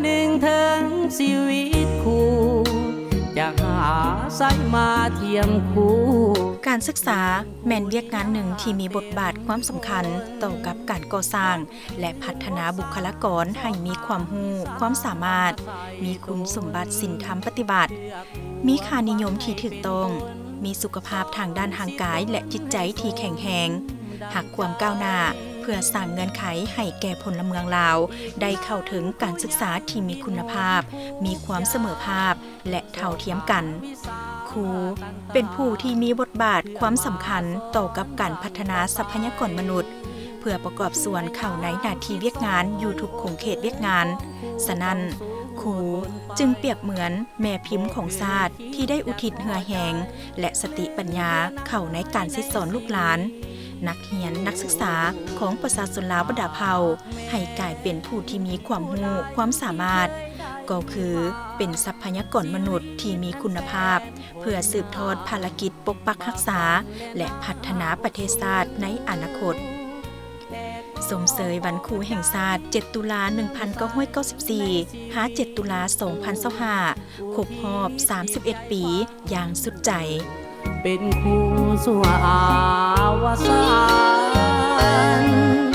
ໜຶ່ງເຖິງຊີວິດຄູ່ ຈະຫາໃສມາທຽງຄູ່. ການສຶກສາແມ່ນວຽກງານໜຶ່ງທີ່ມີບົດບາດຄວາມສຳຄັນຕໍ່ກັບການກໍ່ສ້າງ ແລະ ພັດທະນາບຸກຄະລາກອນໃຫ້ມີຄວາມຮູ້, ຄວາມສາມາດ, ມີຄຸນສົມບັດສິນທຳປະຕິບັດ, ມີຄ່ານິຍົມທີ່ຖືກຕ້ອງ, ມີສຸຂະພາບທາງດ້ານຮ່າງກາຍ ແລະ ຈິດໃຈທີ່ແຂງແຮງ, ຮັກຄວາມກ້າວໜ້າ ເພື່ອສ້າງເງື່ອນໄຂໃຫ້ແກ່ພົນລະເມືອງລາວໄດ້ເຂົ້າເຖິງການສຶກສາທີ່ມີຄຸນນະພາບ, ມີຄວາມສະເໝີພາບ ແລະ ເທົ່າທຽມກັນ. ຄູເປັນຜູ້ທີ່ມີບົດບາດຄວາມສຳຄັນຕໍ່ກັບການພັດທະນາຊັບພະຍາກອນມະນຸດ ເພື່ອປະກອບສ່ວນເຂົ້າໃນໜ້າທີ່ວຽກງານຢູ່ທຸກຂົງເຂດວຽກງານ. ສະນັ້ນ, ຄູຈຶ່ງປຽບເໝືອນແມ່ພິມຂອງຊາດທີ່ໄດ້ອຸທິດເຫື່ອແຮງ ແລະ ສະຕິປັນຍາເຂົ້າໃນການສິດສອນລູກຫຼານ, ນັກຮຽນນັກສຶກສາຂອງປະຊາຊົນລາວບັນດາເຜົ່າ ໃຫ້ກາຍເປັນຜູ້ທີ່ມີຄວາມຮູ້ຄວາມສາມາດ, ກໍຄືເປັນຊັບພະຍາກອນມະນຸດທີ່ມີຄຸນນະພາບ ເພື່ອສືບທອດພາລະກິດປົກປັກຮັກສາ ແລະ ພັດທະນາປະເທດຊາດໃນອະນາຄົດ. ຊົມເຊີຍວັນຄູແຫ່ງຊາດ ເຈັດ ຕຸລາ ໜຶ່ງພັນເກົ້າຮ້ອຍເກົ້າສິບສີ່ ຫາ ເຈັດ ຕຸລາ ສອງພັນຊາວຫ້າ ຄົບຮອບ ສາມສິບເອັດ ປີຢ່າງສຸດໃຈ. ເປັນຄູ່ຊົ່ວອາວະສັນ